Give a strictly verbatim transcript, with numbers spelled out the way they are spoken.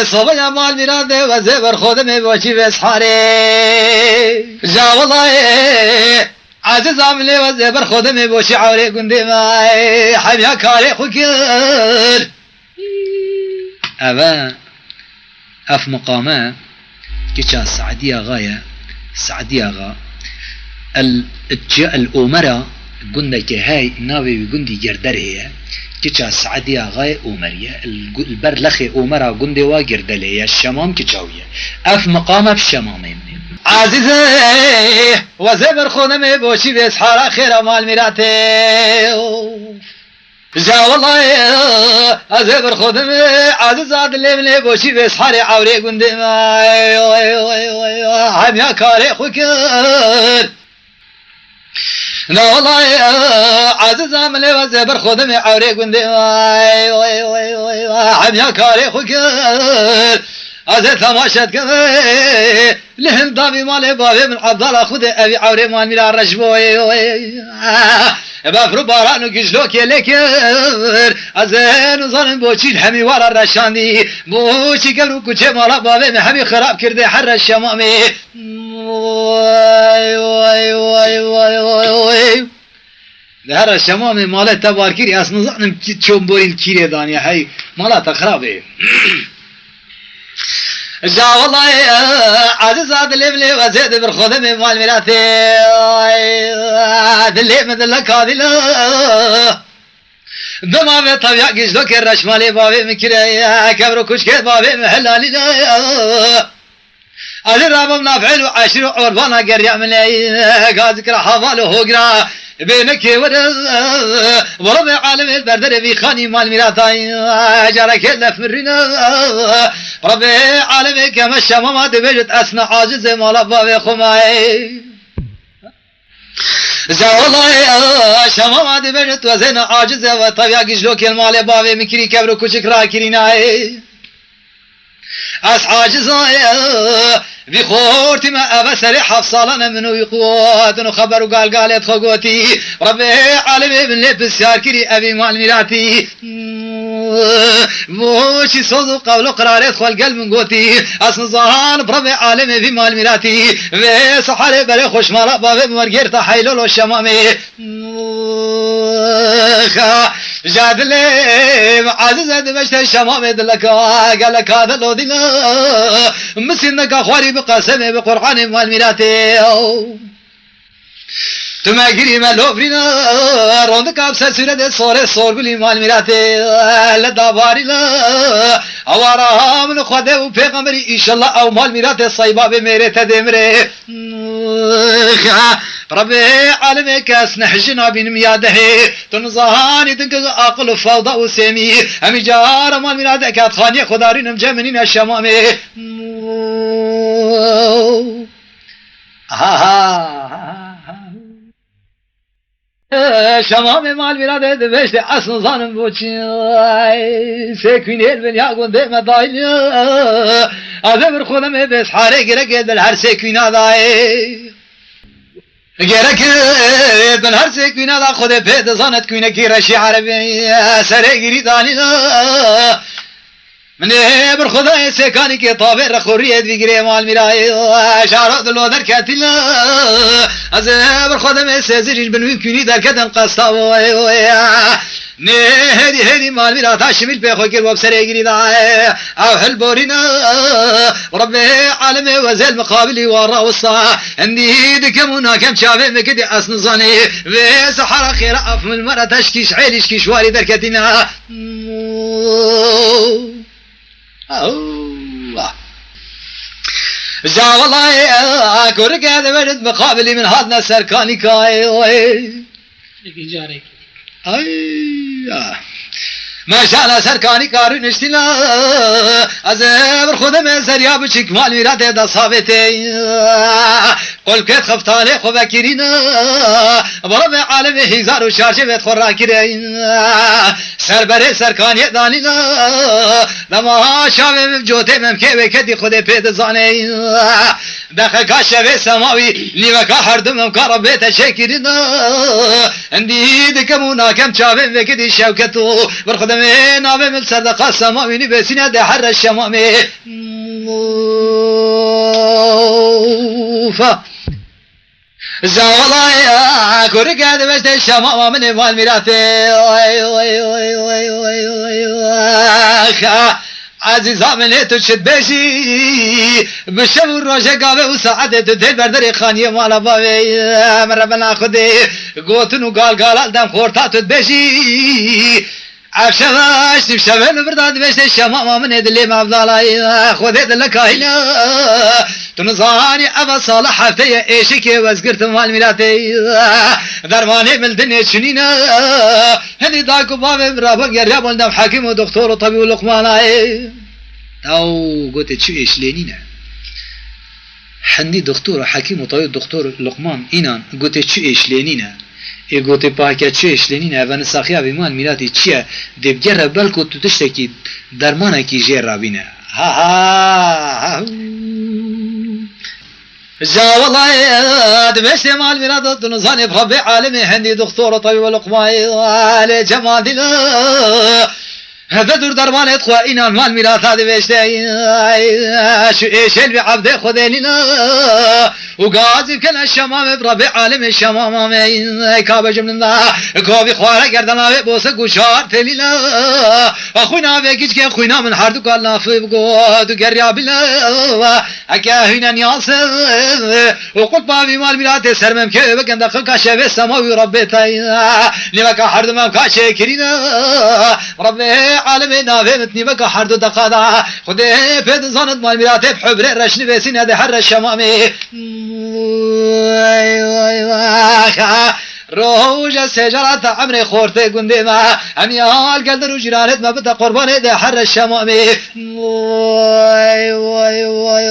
Sobeya mal mîratê wezê ber xodimê boçî vê sharê. Ja welayê, Aziza min lê wezê ber xodimê boçî ewrê gundê me. Hemiya karê xwe kir. Eve, ev miqame kiça Se'dî Axa ye. Se'dî Axa. El, El Omera gundekê hey, navê wî gundî Girdelê ye. Kiça Se'dî Axayê Omerî ye. Li gu-, li ber lexê Omera gundê wa Girdelê ye. Şemam kiça wî ye. Ev miqam ev Şemamê min e. Ezîzê, wezê ber xodimê boçî vê sahara xêra mal mîratê. Ja welayê, ez ê ber xodimê, Ezîza dilê min ê boçî vê saharê ewrê gundê me. Hemiya karê xwe kir. Na welayê, Ezîza min lê wezê ber xodimê ewrê gundê me. Hemiya karê xwe kir. Ez ê temaşe dikim. Li hin davî malê bavê min Abdala Xwedê evî ewrê mal mîra reş boyê. Befr û baran û gijlokê lê kir. Ez ê nizanim boçî li hemî wara reşandî. Boçî kevr û kuçê mala bavê min hemî xirab kirdê her reş Şemamê. Vay, vay, vay, vay, vay, vay. Di here Şemamê malê te bar kirî, ez nizanim kî-, çomborî li kîrê daniye, hey, mala te xirab ê. Ja welayê, Ezîza dilê min lê wezê di bir xodimê mal mîratê. Dilê min dile kadîle. Dima ve tavya gijdokê reşmalê bavê min kire, kevr û kuşkê bavê min helalîne. Elî rabim naf'il û eşîr û orbana geriya min ey. Gazikira haval û hogira bêne kêwir. Wala be alemê berderê vî xanî mal mîratay. Carekê lef min rîne. Rebê alemê keme Şemama dibêjit esna acizê mala bavê xwe mayê. Zewalayê Şemama dibêjit wezêne acizê ve taviya gijlokê malê bavê min kirî kevr û kuçik rakirînayê. Ez aciz a, vî xortî me eve serê heft salan e min û wî quwatin û xeber û galgalê xwe gotî. Rebê alemê min lê pisyar kirî evî mal mîratî. Boçî soz û qewl û qirarê xwe li gel min gotî. Ez nizanim Rebê alemê vî mal mîratî. Vê seherê berê xweşmala bavê min wergêrta heylolo Şemamê. Xa, ja dilê min ezîz e dimeşte Şemamê dileka, geleka de lodîne. Misîndeka xwarî bi qesemê bi Qur'anê mal mîratê. Tu me girî me lovrîne, rondika bi ser sûretê sorê sorgulî mal mîratê. Le davarîne, awara min Xwedê û pêxemberî, înşallah ew mal mîratê seyba bê mêrê te dê mirê. Rebê alemê kes nehjina bînim ya dehê. Tu nizanî din ki aqil û fewda û sêmî. Hemî cara mal mîra deket xaniyê xwedarînim cem min nîne Şemamê. Ha, ha, ha, ha. Şemamê mal mîra de dibêjte ez nizanim boçî. Sê kûnêl bin ya gundê me dayî. Ez ê bir xwe demê bêz harê gerek ê dil her sê kûna dayê. Gerek, e, bin her sê kûna da Xwedê pê dizanet kûnekî reşî erebî, e, serê girî danî da. Min ê bir Xwedayê sêkanî kê tavê re xuriyê divîgirê mal mîrayê, e, şara dilo derketî la. Ez ê bir Xwedemê sêzirî bin wî kûnî derketin qesta. Nê hêdî hêdî mal mîra ta şimîl pê xwe kir, bo bi serê girî da. Ew hil borîne. Rebê alemê wezêl miqabilî wa rawista. Hindî dikem û nakem çavê min kidî ez nizanî. Vê sehara xêra af min mera te şkîş êlî şkîş warî derketîne. Ew. Ja welayê, kurike dibêjit miqabilî min hatine ser kanîkayê. Ay, ya. Me şana ser kanîka rûniştîna, ez ê bir xwe demê zerya biçik mal mîratê da savêtê. Qolkêt xeftalê xwe vekirîne, bala me alemê hîzar û şarjê vêt xwe rakirê. Ser berê ser kaniyê danîne, Dema çavê min cotê memkê wê kedî Xwedê pê dizane. Deqeka şevê semawî, nîveka herdu memka Rebbê te çêkirin. Hindî dikim û nakem çavên vê kedî şewket û bir xudemê navê min serdeqa semawî nîvêsîne de herre şemamê. Ufa. Zawalaya kurike dibêjte şemama min ê mal mîratê. Oy, oy, oy, oy, oy, oy, oy. Ezîza min ê tu çi dibêjî? Bi şev û rojê gavê û saetê tu dêr ber derê xaniyê mala bavê. Min Rebena Xwedê gotin û galgala li dem xorta tu dibêjî. Ev şev eştî şevê li vir de dibêjte şemama min ê dilê mevdalayê. Xwedê dilê kahîne. Tu nizanî eva sala heftê ye êşikê wezgirtin mal mîratê. Dermanê min dinê çinîne. Hindî dayik û bavê min rabûn geriya bûn dem hekîm û doktor û tebîb û Luqmanayê. Ew gote çi êş lê nîne. Hindî doktor û hekîm û tebîb doktor Luqman înan gote çi êş lê nîne. Ê gotê pake çi êş lê nîne, eve nisaxiya vî mal mîratî çi ye? Dê bigere belko tu tiştekî dermanekî jê rabîne. Ha ha ha. Ca welaye dibêjtê mal mîrat tu nizanî Rebbê alemê hindî doktor û tebîb û Luqmayê lê Cemal dîle. Heve dur dermanê xwe înan mal mîrata dibêjte. Şu êşêl vî evdê Xwedê nîne. û gazî bikene şemamê bi Rebê alemê şemama me. Ey ka be cimlinda kovî xware gerdana vê bose guşar telîla. Xwîna vê giçkê xwîna min herdu kal nafi bigot û geriya bile. Eke hîne niyase û qut bavî mal mîratê sermemkê bikin de xilka şevê sema wî Rebê te. Nîveka herdu memka çêkirîne. Rebê alemê navê min nîveka herdu deqa da. Xwedê pê dizanit mal mîratê bi hubrê reşnivêsîne de her reşemamê. Vay, vay, vay. Roja secerata emrê xortê gundê me. Em ya gel der û cîranêt me bite qurbanê de her reşemamê. Vay, vay, vay.